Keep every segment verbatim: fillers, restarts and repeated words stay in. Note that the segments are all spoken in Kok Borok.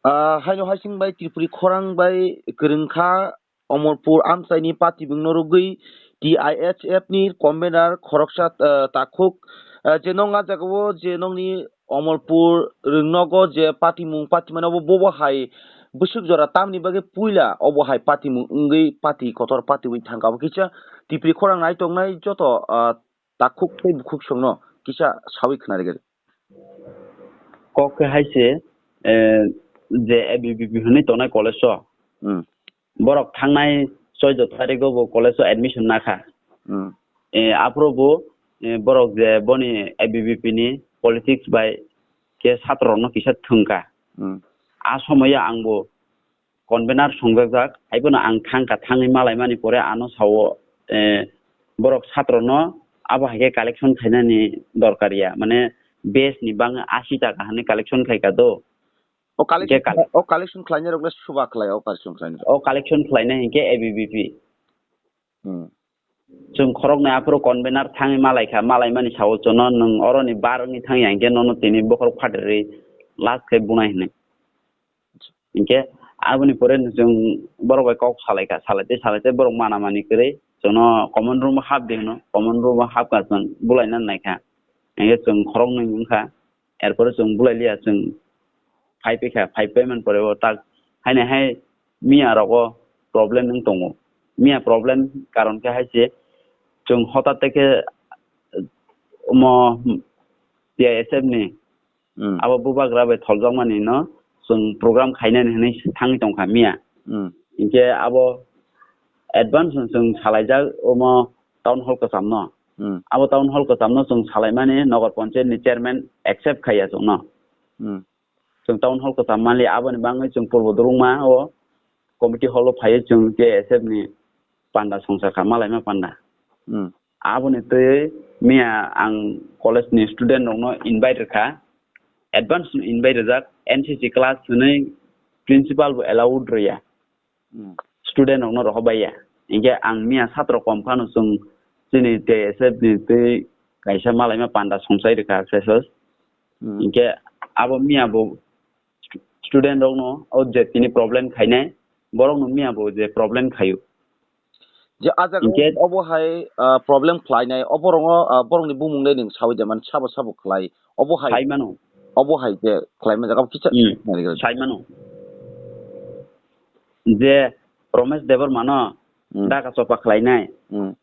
Ah, haino haising bai Tripuri khorang bai kwrwng kha, Omorpur amchaini party bwngno rwgwi T I S F ni convener khoroksa, ah, takhuk, ah, je nong a jagao je nongni Omorpur rwngnogo je party mung party mano bo, bobo hai bwswk jora tamni bagwi puila obo hai party mung wngwi party kotor party wngwi thangkha. Abo kisa Tripuri khorang nai tongnai joto, ah, takhuk tei bukhuk songno kisa sawi khna rwgwi. Kok khe hai se, eh, je A B V P hwnwi tongnai college o. Hmm. Borok thangnai choudo tarikgo bo college o admission nakha. Hmm. Eh, aphuru bo, eh, borok je boni A B V P ni politics bai khe satrorokno kisa thwngkha. Hmm. A somoyo ang bo convener songjakjak, haiphano ang thangkha, thangwi malaimani pore ano sao, eh, borok satrono abo hai khe collection khainani dorkar ya, mane base ni bang asi taka hinwi collection khaika do. O collection, Hingke kal- o collection khlainai rok le suba khlai, o collection khlainai rok. O collection khlainai hinkhe A B V P. Hmm. Chwng khoroknwi aphuru convener thangwi malaikha, malaimani sao chwngno nwng oroni bar wngwi thangya hinkhe nono tini bokhorok phatarwi last khe bunai hinwi. Hinkhe aboni pore chwng borok bai kok salaikha, salaitwi salaitwi borok mana mani kwrwi chwngno common room o hapdi hwno, common room o hapkha chwng bulaina naikha. Hinkhe chwng khoroknwi wngkha, erpore chwng bulai liya, chwng phai paikha, phai paimani pore o tak haino hai miya rogo problem wng tongo. Miya problem karon khe hai se chwng hotat khe omo T I S F ni Hmm. abo bubagra bai tholjakmani no chwng program khainani hinwi thangwi tongkha miya. Hmm. Hinkhe abo advance no chwng salaijak omo town hall kwcham no. Hmm. Abo town hall kwcham no chwng salaimani Nagar Panchayat ni chairman accept khaiya chwngno. Hmm. Chwng town hall kwcham manli aboni bagwi chwng Purbo Durungma o committee hall o phaiwi chwng T I S F ni panda songsa kha, malaima panda. Hmm. Aboni twi miya ang college ni student rokno invite rwkha, advance no invite rwjak, N C C class hwnwi principal bo allowed rwya. Hmm. Student rokno rohor bai ya. Hinkhe ang miya satro kom phano chwng chini T I S F ni twi kaisa malaima panda songchai rwkha freshers. Hmm. Hinkhe abo miya bo stu-, student rokno o je tini problem khainai, borokno miya bo je problem khaio. Je a jaga Hinkhe obo hai, ah, problem khlainai, obo borokno, ah, borokni bumung le nwng sawi de man sabo sabo khlai, obo hai, Sai mano. Obo hai je khlaima jaga kisa Hmm. nari gana. Sai mano. Je Romesh Debbarma no Hmm. Dhaka chopa khlainai. Hmm.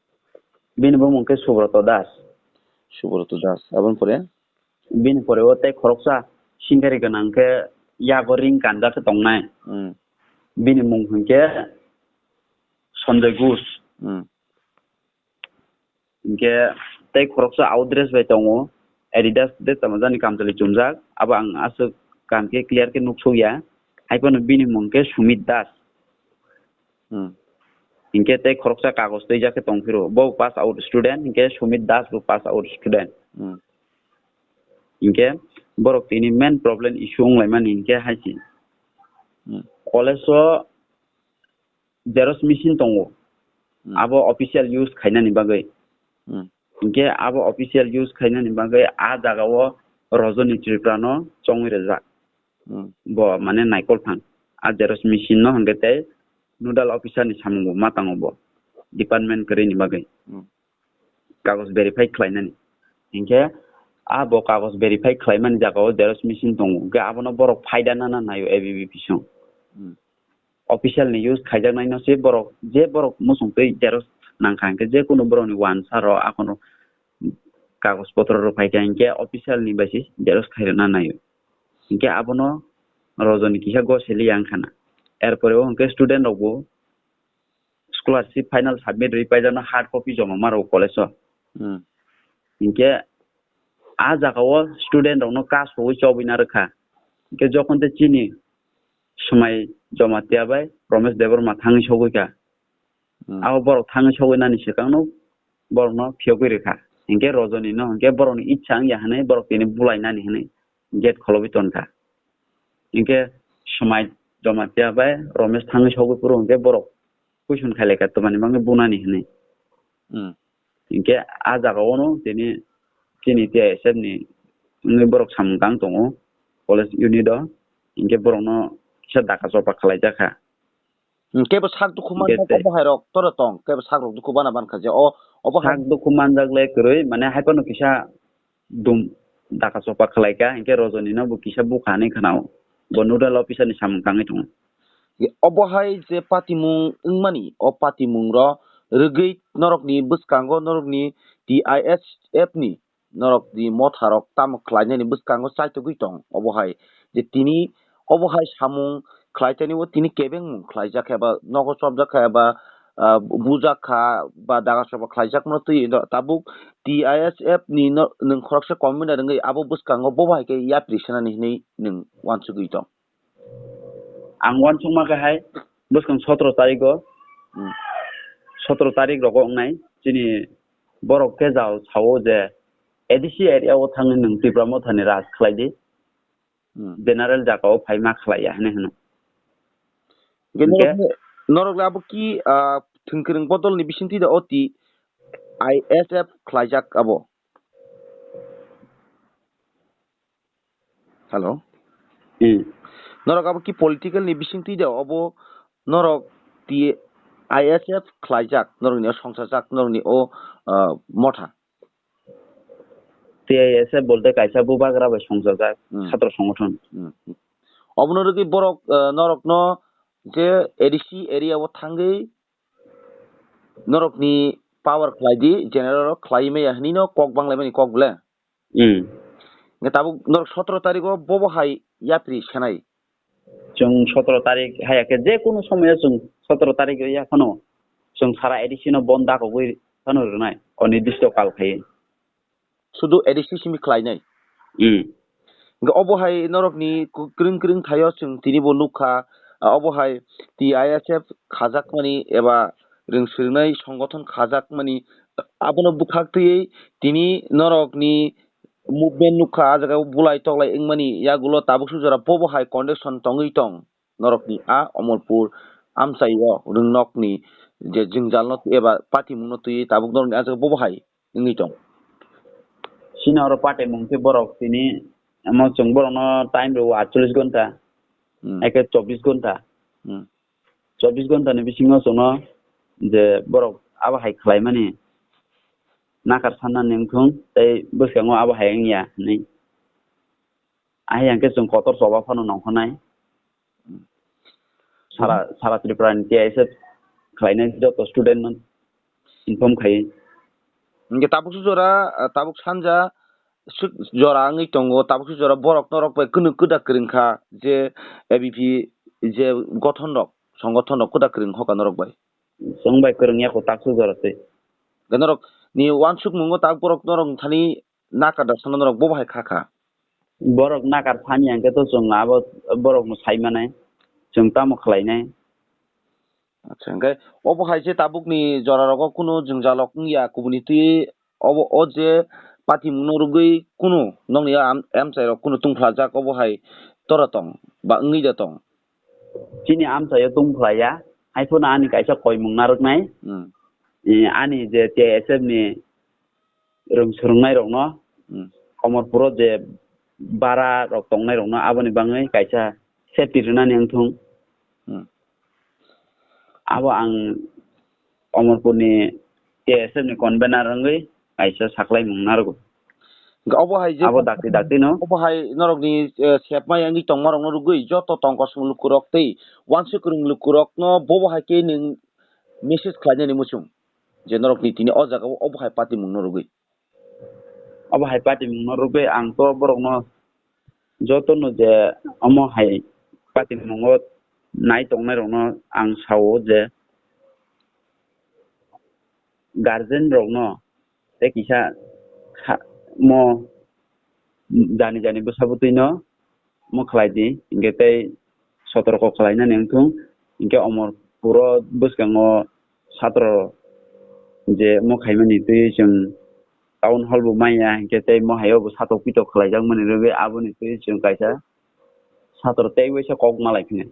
Bini bumung khe Subroto Das. Subroto Das. Aboni pore? Bini pore o tei khoroksa singari gwnang khe yago ring kanjak khe tongnai. Hmm. Bini mung hinkhe Sanjay Ghosh. Hmm. Hinkhe tei khoroksa out dress bai tongo, Adidas de tamo jani kamchwlwi chumjak, abo ang aswk kaham khe clear khe nuksukya. Haiphano bini mung khe Sumit Das. Hmm. Hinkhe tei khoroksa kagoj twijak khe tongphiro, bo pass out student, hinkhe Sumit Das bo pass out student. Hmm. Hinkhe borok tini main problem issue wnglaimani hinkhe hai se. Hmm. College o xerox machine tongo. Hmm. Abo official use khainani bagwi. Hmm. Hinkhe abo official use khainani bagwi a jagao Rajani Tripura no chongwi rwjak. Hmm. Bo mane naikol phang. A xerox machine no hinkhe tei nodal officer ni samung bo ma tango bo. Department kwrwi ni bagwi. Hmm. Kagoj verify khlainani. Hinkhe a bo kagoj verify khlaimani jagao xerox machine tongo. Hinkhe abono borok phaida nana naio A B V P song. Hmm. Official ni use khaijaknaino se borok, je borok muchung twi xerox nangkha hinkhe je kunu borokni wansa rok akhoro kagoj potro rok phaikha hinkhe official ni basis xerox khairokna naio. Hinkhe abono Rajani kisa gosiliya wngkhana. Erpore o hinkhe student rokbo scholarship final submit rwi paijakno hard copy joma ma rwo college o. Hmm. Hinkhe a jagao student rokno kasugwi chobwi narwkha. Hinkhe jokhon tei chini swmai Jamatia bai Romesh Debbarma thangwi sogwikha. Hmm. Abo borok thangwi sogwinani swkangno borokno phiyogwi rwkha. Hinkhe Rajani no hinkhe borokni ichha wngya hwnwi borok tini bulainani hwnwi gate kholobwi tonkha. Hinkhe swmai Jamatia bai Romesh thangwi sogwi phuru hinkhe borok question khailai kha twmani bagwi bunani hwnwi. Hmm. Hinkhe a jagao no tini chini T I S F ni wngwi borok samung tang tongo college unit o. Hinkhe borokno kisa daka chopa khlaijak kha. Hmm, kebo sak dukhu manjak, obo hai rok toro tong, kebo sak rok dukhu bana ban kha je, o, obo hai sak dukhu manjak le kwrwi, mane hai phano kisa dum daka chopa khlai kha, hinkhe Rojoni no bo kisa bukha hinwi khna-o, bo nodal officer ni samung tangwi tongo. Obo hai je patimung wngmani, o patimung ro rwgwi norok ni bwskango norok ni T I S F ni norok ni motha rok tamo khlainani bwskango chaitugwi tong, obo hai je tini obo hai samung khlaitani o tini kebengmung khlaijak kha eba nogo chopjak kha eba, ah, bujak kha ba daga choba khlaijakmano twi no tabuk T I S F ni no nwng khoroksa convener wngwi abo bwskango bobo hai khe yapri sanani hinwi nwng uansugwi tong. Ang uansukma khe hai bwskang sotro tarigo, Hmm. sotro tarik rogo wngnai chini borok khe jao sao je A D C area o thangwi nwng Tipra Mothani raj khlai di, Hmm. general jaga o phai ma khlai ya hinwi hwno. Hinkhe Hinkhe norok le, norok le abo ki, ah, thwngkwrwng bodol ni bisingtwi da o T I S F khlaijak abo? Hello? Hmm. Norok abo ki political ni bisingtwi da obo norok T I S F khlaijak norok ni o songchajak norok ni o, ah, motha? T I S F bolte kaisa bubagra bai songchajak Hmm. chhatro songothon. Hmm. Obono rwgwi borok, eh, norokno je A D C area o thangwi norokni power khlai di, general rok khlai maya hinwi no kok bang laimani kok bole. Hmm. Hwnkhe tabuk norok sotro tarikh o bobo hai yapri sanai. Chwng sotro tarik haya khe je kunu somoyo chwng sotro tarik ya phano chwng sara A D C no bon dakogwi phano rwnai onirdishto kal khai. Sudu A D C simi khlainai. Hmm. Hwnkhe obo hai norokni ku-, kwrwng kwrwng thaio chwng tini bo nukha, ah, obo hai T I S F khajakmani eba rwng swrwngnai songothon khajakmani abono bwkhak twiwi tini norokni movement nukha, ah jaga o bulai toklai wngmani yagulo tabuk sujora bobo hai condition tongwi tong norokni a Omorpur amchaio rwngnokni je jwngjalno eba patimungno twiwi tabuk norokni ah jaga bobo hai wngwi tong. Sini oro patimung khe borok tini amo chwng borokno time rwo aatchollish ghonta, Hmm. eke chobbish ghonta. Hmm. Chobbish ghonta ni bisingo chwngno je borok abo hai khlaimani nakar sanna nengthung tei bwskango abo hai wngya hinwi. Ahai hwnkhe chwng kotor choba phano nongkhornai. Sara, sara Tripura ni T I S F khlainai joto student no inform khai. Hwnkhe tabuk sujora, ah, tabuk sanja suk jora wngwi tongo, tabuk sujora borok norok bai kunu kwda kwrwng kha je A B P je gothon rok, songothon rok kwda kwrwng hoka norok bai. Chwng bai kwrwng ya kho tak sujora tei. Hwnkhe norok ni uansukmungo tak borok norok thani nakar da sano norok bobo hai kha kha. Borok nakar thani hwnkhe to chwng abo borokno sai manai, chwng tamo khlainai. Acha, hwnkhe obo hai je tabukni jora rogo kunu jwngjal rok wngya, kubuni twi obo o je patimungno rwgwi kunu nokni am-, amchai rok kunu tungphlajak obo hai tora tong ba wngwi da tong? Chini amchaio tungphlaiya, haiphano ani kaisa koimung narwknai. Hmm. Eh, ani je T I S F ni rwng swrwngnairokno, Hmm. Omorpuro je bara rok tongnairokno aboni bagwi kaisa safety rwnani wngthung. Hmm. Abo ang Omorpurni T S F ni convener wngwi kaisa saklaimung narwgo. Hwnkhe obo hai je abo dakti dakti no. Obo hai norokni, eh, sepmai wngwi tongmarokno rwgwi joto tongkosong lukurok tei uansuk kwrwng lukurokno bobo hai khe nwng message khlainani muchung je norokni tini o jagao obo hai patimungno rwgwi. Obo hai patimungno rwgwi ang to borokno jotono je omo hai patimungo nai tongnairokno ang sao je guardian rokno tei kisa kha-, mo jani jani bwsa bwtwino mo khlai di, hinkhe tei sotorko khlainani wngthung, hinkhe Omorpuro bwskango satro je mo khaimani twi chwng town hall bo manya, hinkhe tei mo haio bo satok pitok khlaijakmani rwgwi aboni twi chwng kaisa satro tei waisa kok malai phini.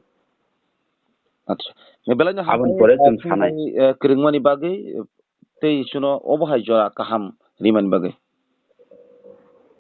Acha. Belai no aboni hambai, pore ah, chwng sanai. Tini, eh, kwrwngmani bagwi, eh, tei chwngno obo hai jora kaham rimani bagwi.